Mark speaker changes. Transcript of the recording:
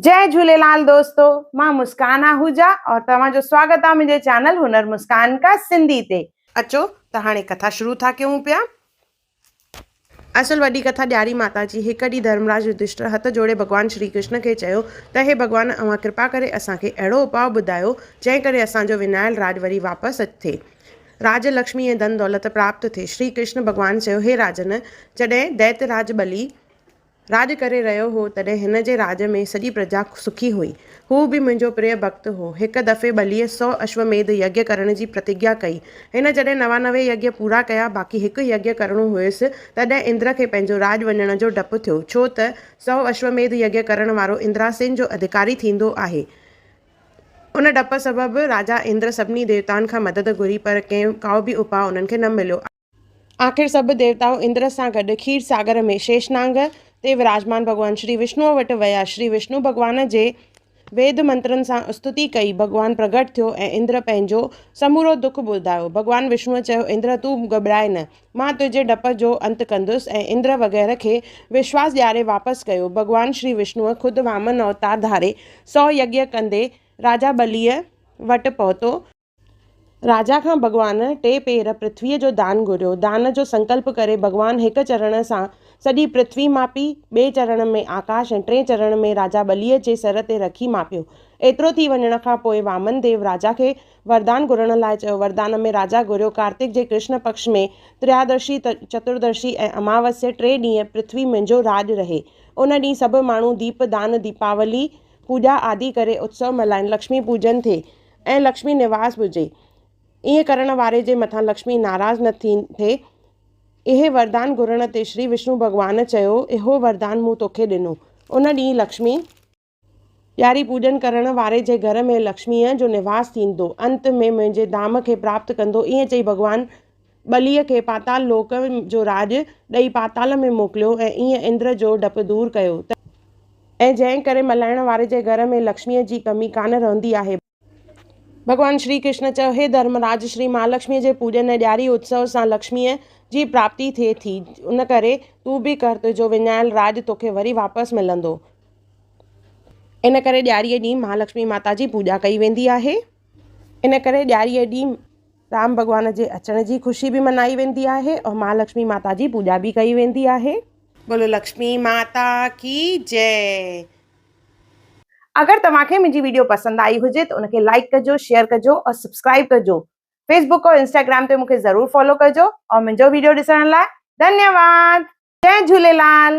Speaker 1: جئي جهوليلال دوستو مان مسڪان آهوجا اور توهان جو سواگت آ منهنجي چينل هنر مسڪان ڪا سنڌي تي. اچو ته هاڻي ڪٿا شروع ٿا ڪيون پيا. اصل وڏي ڪٿا ڏياري ماتا جي. هڪ ڏينهن ڌرمراج يڌشٽر هٿ جوڙي ڀڳوان شري ڪرشن کي چيو ته هي ڀڳوان اوهان ڪرپا ڪري اسان کي اهڙو اپاء ٻڌايو جنهن ڪري اسان جو وڃايل راڄ وري واپس ٿئي. راڄ لڪشمي ۽ ڌن دولت پراپت ٿئي. شري ڪرشن ڀڳوان چيو هي راجن جڏهن دئت راج ٻلي راڄ ڪري رهيو هو، تڏهن هن جي راڄ ۾ سڄي پرجا سکي هئي. هو به منهنجو پريه ڀڳت هو. هڪ دفعي ٻليء سو اشوميڌ يگيه ڪرڻ جي پرتگيا ڪئي. هن جڏهن 99 يگيه پورا ڪيا، باقي هڪ يگيه ڪرڻو هيس، تڏهن اندر کي پنهنجو راڄ وڃڻ جو ڊپ ٿيو، ڇو ته سو اشوميڌ يگيه ڪرڻ وارو اندراسين جو اڌڪاري ٿيندو آهي. ان ڊپ سبب راجا اندر سڀني ديوتائن کان مدد گهري، پر ڪنهن ڪو به اپاء انهن کي نه مليو. آخر سڀ ديوتائون اندر سان گڏ کير ساگر ۾ شيش نانگ تي وراجمان ڀڳوان شري وشنوء وٽ ويا. شري وشنو ڀڳوان جي ويد منترن سان استتي ڪئي. ڀڳوان پرگهٽ ٿيو ۽ اندر پنهنجو سمورو دک ٻڌايو. ڀڳوان وشنوء چيو، اندر تون گهٻراء نه، مان تنهنجي ڊپ جو انت ڪندس ۽ اندر وغيره کي وشواس ڏياري واپس ڪيو. ڀڳوان شري وشنوء خود وامن اوتار ڌاري سو يگيه ڪندي راجا ٻليء وٽ پهتو. راجا کان ڀڳوان ٽي پير پرٿويء جو دان گهريو. دان جو سنڪلپ ڪري ڀڳوان هڪ چرڻ سان سڄي پرٿوي ماپي، ٻئي چرڻ ۾ آڪاش ۽ ٽئين چرڻ ۾ راجا ٻليء جي سر تي رکي ماپيو. ايترو ٿي وڃڻ کان پوء وامن ديو راجا کي وردان گهرڻ لاء چيو. وردان ۾ راجا گهريو، ڪارتڪ جي ڪرشن پڪش ۾ تريادشي، چتردشي ۽ اماوسيه ٽي ڏينهن پرٿوي منهنجو راڄ رهي. ان ڏينهن سڀ ماڻهو ديپ دان، ديپاولي پوڄا آدي ڪري اتسو ملهائين، لڪشمي پوڄن ٿئي. ۽ لڪشمي نواس هجي. ائين ڪرڻ واري جي مٿان لڪشمي ناراض نه ٿئي. اهي وردان گهرڻ تي شري وشنو ڀڳوان چيو، اهو وردان مون توکي ڏنو. ان ڏينهن لڪشمي. ڏياري پوڄن ڪرڻ واري جي گهر ۾ لڪشميء جو نواس ٿيندو. انت ۾ منهنجي ڌام کي پراپت ڪندو. ائين چئي ڀڳوان ٻليء کي پاتال لوڪ جو راڄ ڏئي پاتال ۾ موڪليو ۽ ائين اندر جو ڊپ دور ڪيو ته. ۽ جنهن ڪري ملهائڻ واري جي گهر ۾ لڪشميء جي ڪمي ڪانه رهندي آهي. ڀڳوان شري ڪرشن چيو، هي ڌرمراج! شري مهالڪشميء جي پوڄن ۽ ڏياري اتسو سان لڪشميء جي پراپتي ٿئي ٿي، ان ڪري تون به ڪر، تنهنجو وڃايل راڄ توکي وري واپس ملندو. ان ڪري ڏياريء ڏينهن مهالڪشمي ماتا جي پوڄا ڪئي ويندي آهي. ان ڪري ڏياريء ڏينهن رام ڀڳوان جي اچڻ جي خوشي به منائي ويندي آهي ۽ مهالڪشمي ماتا جي پوڄا به ڪئي ويندي آهي. بولو لڪشمي ماتا ڪي جئي. اگر توهان کي منهنجي ويڊيو پسند آئي هجي ته ان کي لائيڪ ڪجو شيئر ڪجو اور سبسڪرائيب ڪجو فيس بڪ اور انسٽاگرام تي مون کي ضرور فالو ڪجو اور منهنجو ويڊيو ڏسڻ لاء ڌنيواد جئي جهوليلال.